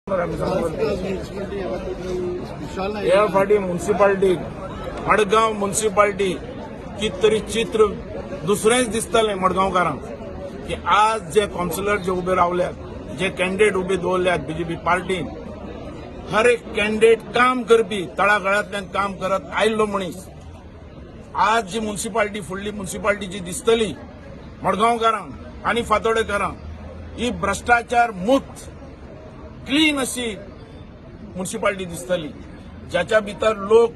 आमी ह्या फाटी मुन्सिपाल्टी, मडगांव मुन्सिपाल्टी कित तरी चित्र दुसरेंच दिसतलें मडगांवकारांक की आज जे कावन्सिलर जे उबे रावल्यात, जे कॅन्डिडेट उबे दवरल्यात बीजेपी पार्टीन, हर एक कॅन्डिडेट काम करपी, तळागाळांतल्यान काम करत आयिल्लो मनीस. आज जी मुन्सिपाल्टी, फुडली मुन्सिपाल्टी जी दिसतली मडगांवकारांक आनी फातोडेकारांक, ही भ्रष्टाचार मुक्त, क्लीन अशी मुन्सिपाल्टी दिसतली, ज्याच्या भितर लोक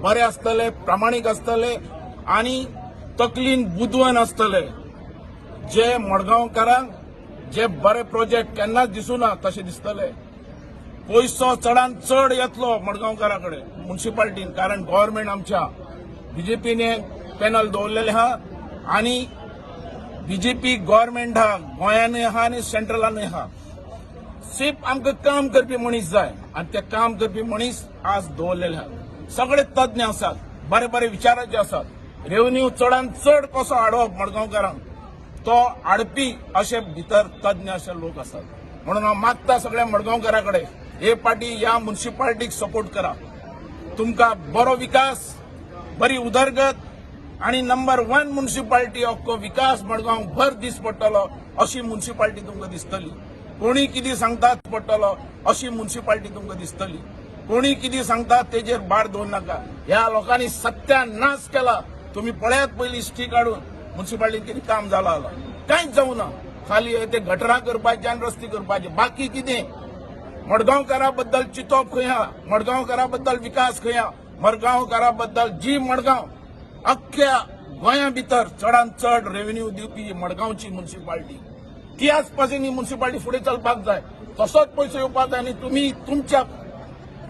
बरे आसतले, प्रामाणीक आसतले आनी तकलीन बुदवंत आसतले, जे मडगांवकारांक जे बरे प्रोजेक्ट केन्नाच दिसुना तशे दिसतले. पयसो चडान चड येतलो मडगांवकारा कडेन मुन्सिपाल्टीन, कारण गव्हर्मेंट आमच्या बीजेपीने पॅनल दवरलेले आहा आनी बीजेपी गव्हर्मेंट आहा, गोंयानूय आहा आनी सेंट्रलानूय आहा. सिर्फ आमकां काम करपी मनीस जाय आनी ते काम करपी मनीस आज दवरलेले आहात. सगळे तज्ञ आसात, बरे बरे विचाराचे आसात. रेव्हन्यू चडान चड कसो हाडप मडगांवकारांक, तो हाडपी अशे भितर तज्ञ अशे लोक आसात. म्हणून हांव मागता सगळ्या मडगांवकारा कडेन, हे पाटी ह्या मुन्सिपाल्टीक सपोर्ट करा. तुमकां बरो विकास, बरी उदरगत आणि नंबर वन मुन्सिपाल्टी, अख्खो विकास मडगांव भर दीस पडटलो अशी मुन्सिपाल्टी तुमकां दिसतली. कोणी कितें सांगतात पडटलो अशी मुन्सिपाल्टी तुमकां दिसतली. कोणी कितें सांगतात तेजेर भार दवर नाका. ह्या लोकांनी सत्यानाश केला. तुम्ही पळयात पयली हिस्ट्री काडून, मुन्सिपाल्टीत कितें काम जालां. कांयच जावना. खाली ते गटरां करपाचे आनी रस्ते करपाचे, बाकी कितें? मडगांवकारा बद्दल चिंतप खंय आहा? मडगांवकारा बद्दल विकास खंय आहा? मडगांवकारा बद्दल जी मडगांव अख्ख्या गोंया भितर चडान चड रेव्हेन्यू दिवपी ही मडगांवची मुन्सिपाल्टी, त्याच पासून ही मुन्सिपाल्टी फुडें चलपाक जाय, तसोच पयसो येवपाक जाय आनी तुमी तुमच्या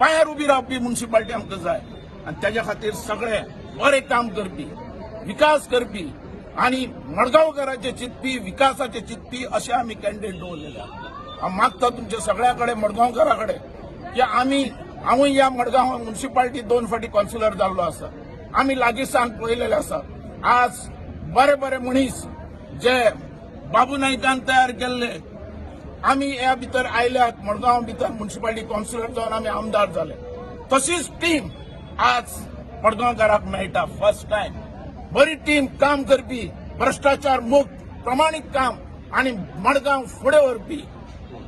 पांयार उबी रावपी मुन्सिपाल्टी आमकां जाय. आनी तेज्या खातीर सगळे बरे काम करपी, विकास करपी आनी मडगांवकाराचे चिंतपी, विकासाचे चिंतपी अशे आमी कॅन्डिडेट दवरलेले आहा. हांव मागता तुमच्या सगळ्या कडेन, मडगांवकारा कडेन की आमी, हांवूय ह्या मडगांव मुन्सिपाल्टी दोन फाटी कावन्सिलर जाल्लो आसा. आमी लागींसान पळयलेले आसा. आज बरे बरे मनीस जे बाबू नायकान तयार केल्ले, आमी ह्या भितर आयल्यात. मडगांव भितर मुन्सिपाल्टी कावन्सिलर जावन आमी आमदार जाले. तशीच टीम आज मडगांवकाराक मेळटा फर्स्ट टायम. बरी टीम, काम करपी, भ्रष्टाचार मुक्त, प्रमाणीक काम आनी मडगांव फुडें व्हरपी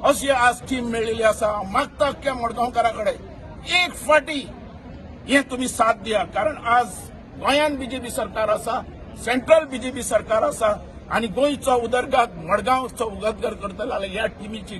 अशी आज टीम मेळिल्ली आसा. हांव मागता अख्ख्या मडगांवकारा कडेन, एक फाटी हे तुम्ही साथ दिया, कारण आज गोंयान बीजेपी सरकार आसा, सेंट्रल बीजेपी सरकार आसा आनी गोंयचो उदरगत, मडगांवचो उदरगत करतले जाल्यार ह्या टिमीची